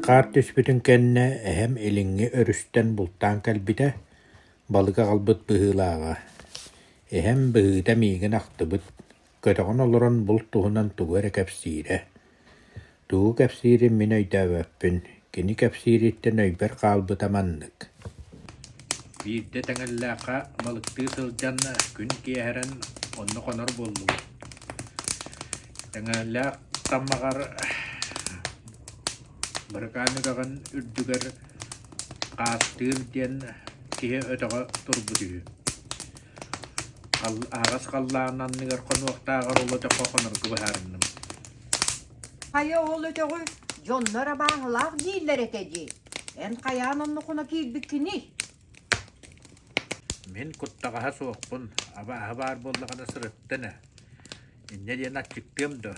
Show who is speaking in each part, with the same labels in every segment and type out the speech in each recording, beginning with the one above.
Speaker 1: хаар түспүтүн кэннэ эһэм илиҥҥи өрүстэн бултаан кэлбитэ, балык аҕалбыт быһыылааҕа. Эһэм быһыыта миигин ахтыбыт, көтөҕөн олорон булт туһунан тугу эрэ кэпсиирэ. Тугу кэпсиирин мин өйдөөбөппүн, кини кэпсиириттэн өйбөр хаалбыта маннык Биирдэ Тэҥэллээххэ балыктыы сылдьан күн киэһэрэн онно хонор буоллубут. Тэҥэллээх таммаҕар Быракаан үрэҕин үрдүгэр Хаастыыр диэн киһи өтөҕө турбут үһү. Аһаҕас халлаан анныгар хонуохтааҕар ол өтөххө хонорго быһаарынным.
Speaker 2: Хайа ол өтөҕү дьоннор абааһылаах дииллэр этэ дии. Эн хайаан оннукуна киирбиккиний?
Speaker 1: Мин куттаҕаһа суохпун, абааһы баар буоллаҕына сырыттын ээ. Инньэ диэн аччыктыам дуо?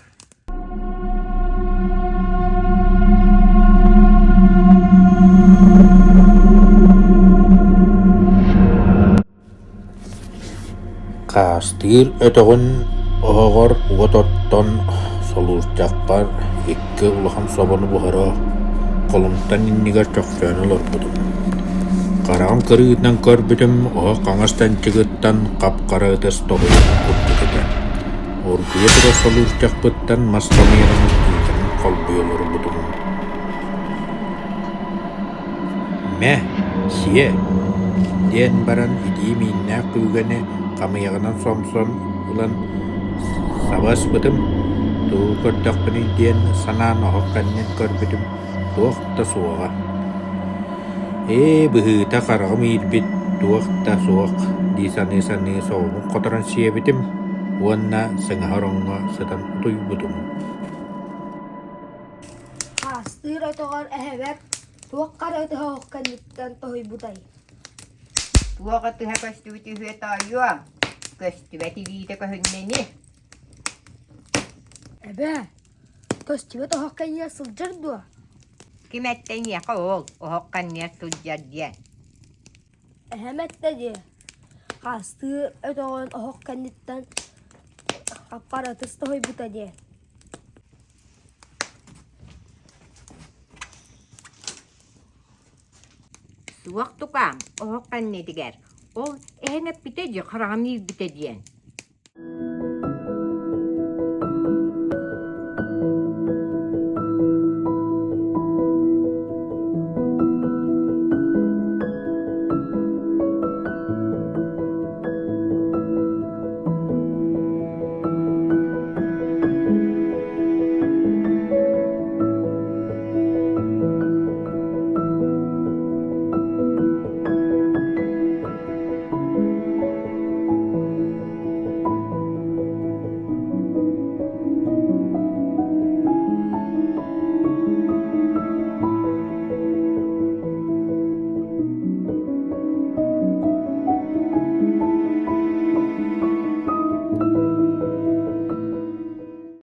Speaker 1: Хаастыыр өтөҕүн оһоҕор уот оттон, солуурчахпар икки улахан собону буһара холумтан иннигэр чохчойон олорбутум. Хараҕым кырыытынан көрбүтүм, оһох хаҥас чанчыгыттан хап-хара ытыс тоһуйан курдук этэ. Оргуйа турар солуурчахпыттан мас хамыйаҕын күүтэн холбуйа олорбутум. «Мэ, сиэ» диэн баран итии мииннээх күүгэни хамыйаҕынан сомсон ылан саба ыспытым, тугу көрдөхпүнүй диэн санаан оһох кэннин көрбүтүм туох да суоҕа. «Ээ, быһыыта хараҕым иирбит, туох да суох» дии саныы-саныы соҕуһун хоторон сиэбитим уонна сыҥаһа ороҥҥо сытан утуйбутум.
Speaker 3: Хаастыыр өтөҕөр эһэбэр туох хара ытыһа оһох кэнниттэн тоһуйбутай?
Speaker 2: Туох ытыһа көстүбүт үһүө тоойуом, көстүбэт илиитэ көһүннэ ини.
Speaker 3: Эбээ, көстүбэт оһох кэннигэр сылдьар дуо?
Speaker 2: Ким эттэ эйиэхэ ол, оһох кэннигэр сылдьар диэн?
Speaker 3: Эһэм эттэ дии, хаастыыр өтөҕүн оһох кэнниттэн хаппар ытыс тоһуйбута диэн.
Speaker 2: Суох тукаам, оһох кэннитигэр, ол эһэҥ эппитэ дии, хараҕым иирбитэ диэн.